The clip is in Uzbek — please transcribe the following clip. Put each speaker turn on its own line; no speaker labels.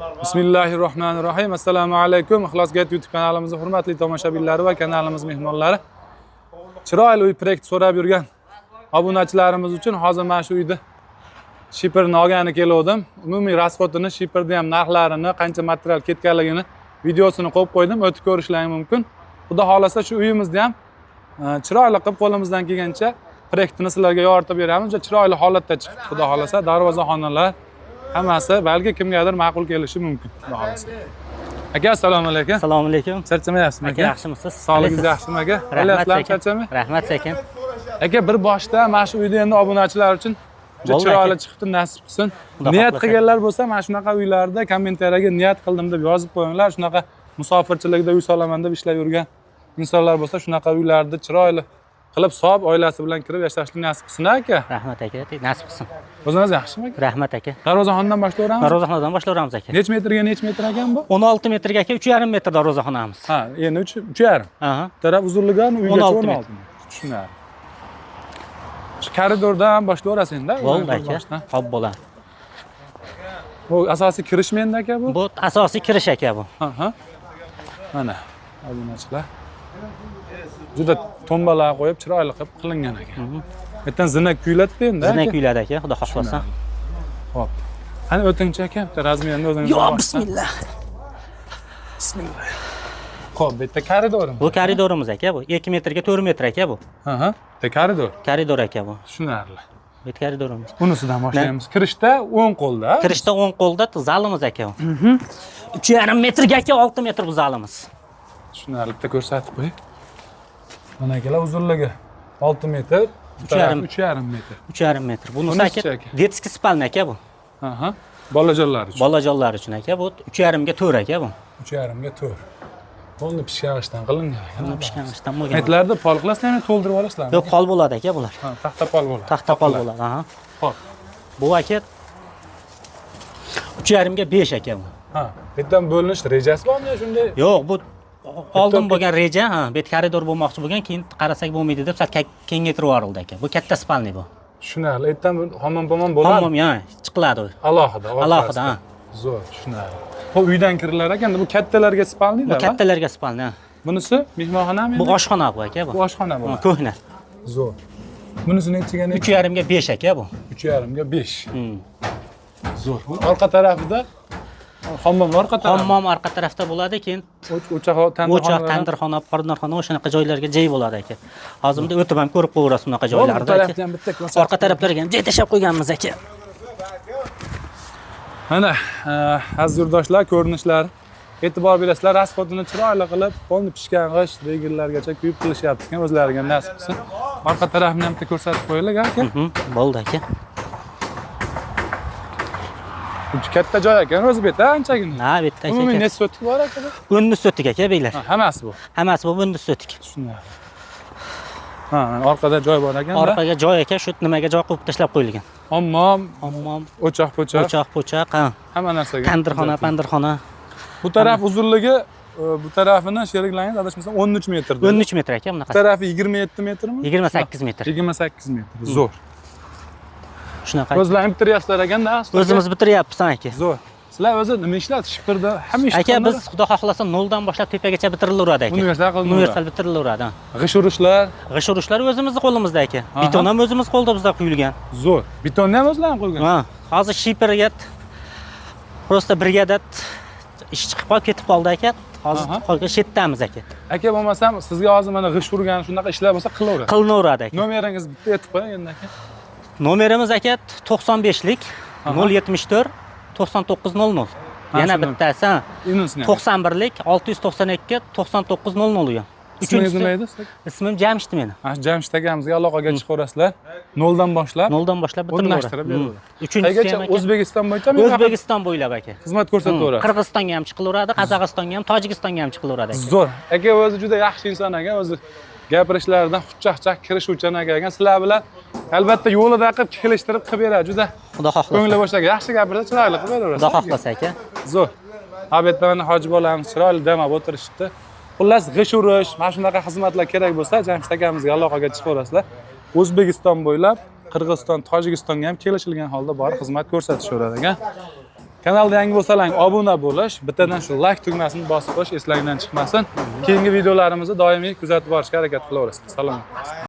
Bismillahirrohmanirrohim. Assalomu alaykum. Ixlos Get YouTube kanalimizning hurmatli tomoshabinlari va kanalimiz mehmonlari. Chiroyli uy proyekt so'rab yurgan obunachilarimiz uchun hozir mana shu uyda shiperni olgani keluvdim. Umumiy расход ini, shiperni ham narxlarini, qancha material ketganligini videosini qo'yib qo'ydim, o'tib ko'rishlaring mumkin. Xudo xohlasa shu uyimizni ham chiroyli qilib qo'limizdan kelgancha proyektini sizlarga yoritib beramiz. Juda chiroyli holatda chiqibdi, xudo xohlasa. Darvozaxonalar hammasi balki kimgadir ma'qul kelishi mumkin, xudo xohlasa. Aka, assalomu alaykum.
Assalomu alaykum.
Charchamayapsizmi
Aka,
aka?
yaxshimisiz?
Sog'ligingiz yaxshimi aka?
Rahmat
Oilasizlar
sekin.
charchamay?
Rahmat sekin.
Aka, bir boshda mana shu uyda endi obunachilar uchun juda
Bo'ldi,
chiroyli
aka.
chiqibdi, nasib qilsin.
Xudo
Niyat
xohlasa.
qilganlar bo'lsa, mana shunaqa uylarda kommentariyaga niyat qildim deb yozib qo'yinglar. Shunaqa musofirchilikda uy solaman deb ishlab yurgan insonlar bo'lsa, shunaqa uylarni chiroyli qilib solib, oilasi bilan kirib yashashni nasib qilsin aka.
Rahmat aka, nasib qilsin.
O'zingiz yaxshimi aka?
Rahmat aka.
Darvozaxonadan boshlayveramiz.
Darvozaxonadan boshlayveramiz aka.
Necha metrga necha metr ekan bu?
16 metrga aka, 3,5 metr darvozaxonamiz.
Ha, endi 3 3,5.
Aha.
Taraf uzunligi uygacha
16
16
metr.
metr. Tushunarli. Shu koridordan boshlayverasiz endi.
Bo'ldi aka.
Boshdan.
Xo'p bo'ladi.
Bu asosiy kirishmi endi aka bu?
Bu asosiy kirish aka bu.
Ha. Mana obunachilar. Juda tombalar qo'yib chiroyli qilib qilingan ekan. Bu yerdan zina kuylatdi endi.
Zina
aka.
kuyladi aka, xudo xohlasa.
Xo'p. Qani o'tingchi aka, bitta размер ni o'zingiz.
Yo, bismillah.
Bismillah. Xo'p, bu yerda koridorimiz.
Bu koridorimiz aka bu. 2 metrga 4 metr aka bu.
Ha. Bitta koridor.
Koridor aka bu.
Tushunarli.
Bu koridorimiz.
Bunisidan boshlaymiz. Kirishda o'ng qo'lda.
Kirishda o'ng qo'lda zalimiz aka bu. 3,5 metrga aka 6 metr bu zalimiz.
Tushunarli, bitta ko'rsatib qo'ying. Mana akalar uzunligi 6 metr, bu
3,5.
tarafi 3,5 metr.
3,5 metr. Bunisi
Bunisichi
aka
aka?
детский спальня aka bu.
Aha. Bolajonlar uchun.
Bolajonlar uchun aka bu 3,5 ga 4 aka bu.
3,5 ga 4. Polni pishgan g'ishtdan qilingan ekan.
Buni pishgan g'ishtdan bo'lgan.
Metrlarda pol qilasizlarmi, to'ldirib olasizlarmi?
Yo'q, pol bo'ladi aka bular.
Ha, taxta pol bo'ladi.
Taxta pol bo'ladi, aha.
Xo'p.
Bu aka 3,5 ga 5 aka bu.
Ha, bu yerdan bo'linish rejasi bormi yo shunday?
Yo'q, bu oldin bo'lgan reja, ha, bu yerda koridor bo'lmoqchi bo'lgan, keyin qarasak bo'lmaydi deb sal kengaytirib yuborildi aka. Bu katta спальня bu.
Tushunarli. Bu yerdan hammom pomom bo'ladi.
Hammom, ha, chiqiladi u.
Alohida, orqasida.
Alohida, ha.
Zo'r, tushunarli. Xo'p, uydan kirilar ekan, bu kattalarga спальня
Bu kattalarga спальня, ha.
Bunisi mehmonxonami
Bu
endi?
oshxona bu aka bu.
Bu oshxona bo'ladi.
Ko'hna.
Zo'r. Bunisi nechiga necha?
3,5 ga 5 aka bu.
3,5 ga 5. Zo'r. Bu orqa tarafida hammom orqa tarafi.
Hammom orqa tarafda bo'ladi, keyin
O'choq, tandirxona.
o'choq, tandirxona, pardirxona o'shanaqa joylarga joy bo'ladi aka. Hozir bunda o'tib ham ko'rib qo'yaverasiz bunaqa
Bu
joylarni aka.
tarafdan ham bitta ko'rsatib.
Orqa taraflarga ham joy tashlab qo'yganmiz aka.
Mana aziz yurtdoshlar, ko'rinishlar. E'tibor berasizlar, расход ini chiroyli qilib, polni pishgan g'isht regillargacha kuyib qilishyapti ekan, o'zlariga nasib qilsin. Orqa tarafini ham bitta ko'rsatib qo'yaylik aka.
Bo'ldi aka.
Bu katta joy ekan o'zi bu yerda anchagina.
Ha, bu yerda aka.
Umumiy necha sotik bor aka bu?
10 sotik aka beylar.
Ha, hammasi bu.
Hammasi bu 10 sotik.
Tushunarli. Ha, orqada joy bor ekan.
Orqaga joy aka, shu nimaga joy qo'yib tashlab qo'yilgan.
Hammom,
Hammom,
o'choq, po'choq,
o'choq, po'choq, ha.
hamma narsaga.
Tandirxona, pandirxona.
Bu taraf uzunligi, bu tarafini sheriklaringiz adashmasam 13 metr. dedi.
13 metr aka
Bu
bunaqa.
tarafi 27 metrmi?
28 metr.
28 metr. Zo'r.
Shunaqa.
O'zlaring bitiryapsizlar ekanda.
O'zimiz bitiryapmiz aka.
Zo'r. Sizlar o'zi nima ishlaysiz? Shiperda hamma ish.
Aka, biz xudo xohlasa noldan boshlab tepagacha bitirilaveradi aka.
Universal qilinadi.
Universal bitirilaveradi. Ha.
G'isht urishlar
G'isht urishlar o'zimizni qo'limizda aka.
Aha.
Beton ham o'zimiz qo'limizda quyilgan.
Zo'r. Betonni ham o'zlari qo'ygan.
Ha, hozir shiperga просто brigada ish chiqib qolib ketib qoldi aka. Hozir
Aha.
qolgan shetdamiz aka.
Aka, bo'lmasam sizga hozir mana g'isht urgan shunaqa ishlar bo'lsa qilaveradi.
Qilinaveradi aka.
Nomeringizni bitta aytib qo'ying endi aka.
Nomerimiz aka 95lik
Aha.
074 9900.
Ha,
Yana
shundan.
bittasi ha,
Inisini.
91lik 692 9900 u.
Ismingiz nima
Uchinchisi
edi? Siz?
ismim Jamshid meni.
Ha, Jamshid akamizga aloqaga chiqaverasizlar. Noldan boshlab
Noldan boshlab bitirilaveradi.
o'rnashtirib beradi.
Uchinchisi
Qaygacha
ham aka.
O'zbekiston bo'yicha
O'zbekiston bo'ylab aka.
xizmat ko'rsataveradi.
Qirg'izistonga ham chiqilaveradi, Qozog'istonga ham, Tojikistonga ham chiqilaveradi aka.
Zo'r. Aka o'zi juda yaxshi inson ekan, o'zi gapirishlaridan xushchaqchaq kirishuvchan aka ekan. Sizlar bilan albatta yo'lida qilib kelishtirib qilib beradi. Juda
Xudo
ko'ngli
xohlasa.
bo'sh aka. Yaxshi gapirsa chiroyli qilib beraverasiz.
Xudo xohlasa aka.
Zo'r. Ha, bu yerda mana hoji bolamiz chiroyli dam olib o'tirishibdi. Xullas, g'isht urish, mana shunaqa xizmatlar kerak bo'lsa, Jamshid akamizga aloqaga chiqaverasizlar. O'zbekiston bo'ylab Qirg'iziston, Tojikistonga ham kelishilgan holda borib xizmat ko'rsatishaveradi ekan. Kanalda yangi bo'lsalaring obuna bo'lish, bittadan shu like tugmasini bosib qo'yish eslaringdan chiqmasin. Keyingi videolarimizni doimiy kuzatib borishga harakat qilaverasizlar. Salomat.